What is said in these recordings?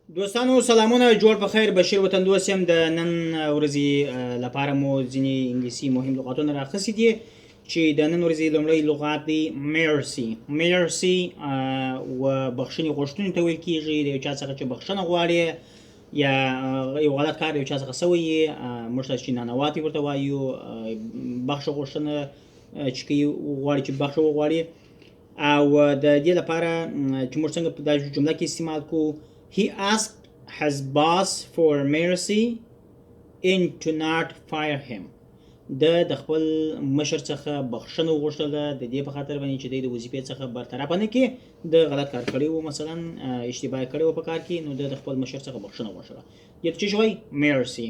دوستانو سلامونه، جوړ په خیر. بشیر وطندوست یم. د نن ورځې لپاره مو ځینې انګلیسي مهم لغاتونه راخیستي دي چې د نن ورځې لومړی لغات دی mercy. Mercy و بخښنې غوښتونې ته ویل کیږي، د یو چا څخه چې بخښنه غواړي یا یو غلط کار یو چا څخه سوی وي، موږ ته چې نانواتي ورته وایو، بخښه غوښتنه چې کوي، غواړي چې بخښه وغواړي. او د دې لپاره چې موږ څنګه په دا جمله کې استعمال کو: He asked his boss for mercy in to not fire him. ده د خپل مشر څخه بخښنه وغوښتله د دې په خاطر باندې چې دی د وظیفې څخه برطرفه نه کړي. ده غلط کار کړی و، مثلا اشتباه یې کړې وه په کار کې، نو ده د خپل مشر څخه بخښنه وغوښتله. دې ته څه شي وایي؟ Mercy.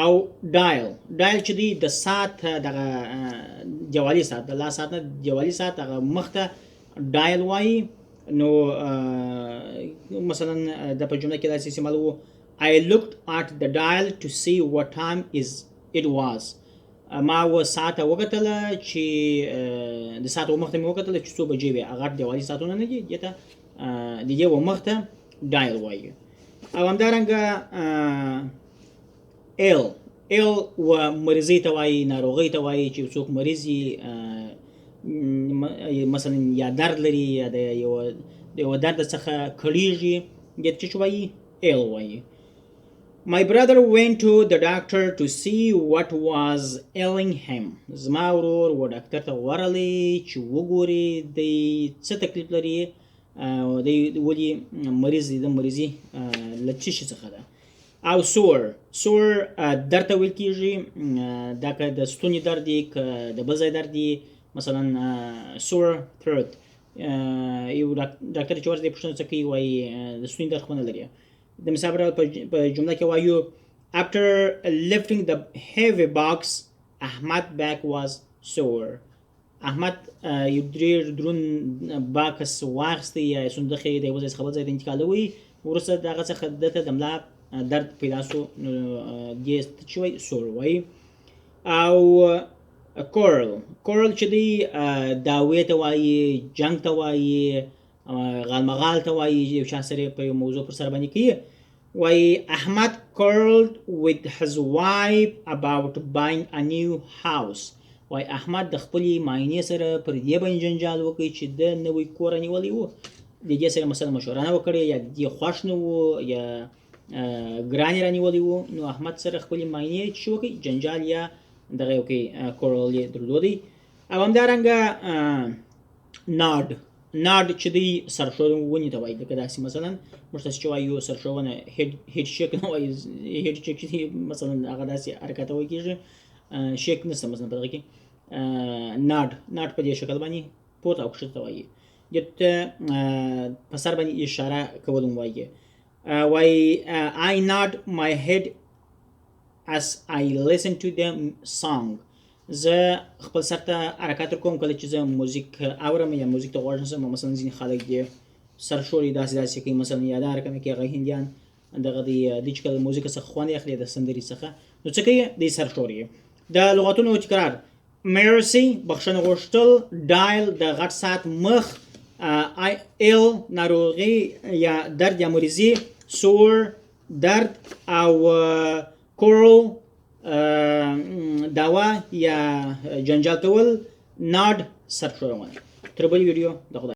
او dial، dial چې دی د ساعت دغه دیوالي ساعت، د لاس ساعت نه، دیوالي ساعت هغه مخ ته dial وایي. نو مثلا د په جمله کې داسې استعمالوو: I looked at the dial to see what time is it was. ما و ساعت ته وکتله چې د ساعت و مخ ته مې وکتله چې څو بجې وې. هغه غټ دیوالي ساعتونه نه دي، دې ته د دې و مخ ته dial وایي. او همدارنګه ill، ill و مریضۍ ته وایي، ناروغۍ ته وایي، چې څوک مریض وي مثلا یا درد لري یا د یوه درد څخه کړیږي، دې ته څه وایي؟ Ill وایي. My brother went to the doctor to see what was ailing him. زما ورور و ډاکتر ته ورغلی چې وګوري دی څه تکلیف لري او دی ولې مریض دی، د مریضي له څه شي څخه ده. او sore، sore درد ته ویل کیږي. دا که د ستوني درد دی که د بل ځای درد دی، مثلا sore throat، یو ډاکټر چې ورته پوښتنه څه کوي، وایي د ستوني درد خو نه لري. د مثال په ډول په جمله کې وایو: After lifting the heavy box, Ahmad back was sore. احمد یو ډېر درون box واخیستی یا صندوق یې د یوه ځای څخه بل ځای ته انتقالوي، وروسته د هغه څخه ده ته د ملا درد پیدا سو. نو دې ته چې وایي sore وایي. او quarrel، quarrel چې دی دعوې ته وایي، جنګ ته وایي، غالمغال ته وایي، یو چا سره په یو موضوع پر سر باندې کوي. وایي احمد quarreled with his wife about buying a new house. وایي احمد د خپلې ماینې سره پر دې باندې جنجال وکړ چې ده نوی کور نیولی و، د دې سره مثلا مشوره نه وکړې یا د دې خوښ نه و یا ګران یې رانیولی و، نو احمد سره خپلې ماینې چې وکړي جنجال یا دغه یې وکړي، quarrel یې درلودی. او همدارنګه nod، nod چې دی سرښوونې ته وایي، لکه داسې مثلا موږ تاسې چې وایو سرښوونه، head shake نه وایي، head shake چې دی مثلا هغه داسې حرکت وایي کېږي، shake نشته مثلا په دغه کې. Nod، nod په دې شکل باندې پورته او کښته ته وایي، دې ته په سر باندې اشاره کول هم وایي. وایي I nod my head as I listen to the song. زه خپل سر ته حرکت ورکوم کله چې زه موزیک اورم یا موزیک ته غوږ نیسم. مثلا ځینې خلک دي سر ښوري، داسې داسې کوي مثلا، یا دا حرکت کوي. هغه هندیان دغه دی، دوی چې کله موزیک څخه خوند اخلي د سندرې څخه، نو څه کوي؟ دی سر ښوري. د لغتونو تکرار: mercy بخښنه غوښتل، dial د غټ ساعت مخ، ill ناروغي یا درد یا مریضي، sore درد، او quarrel دعوا یا جنجال کول، nod سر ښورونه. تر بلې ویډیو د خدای.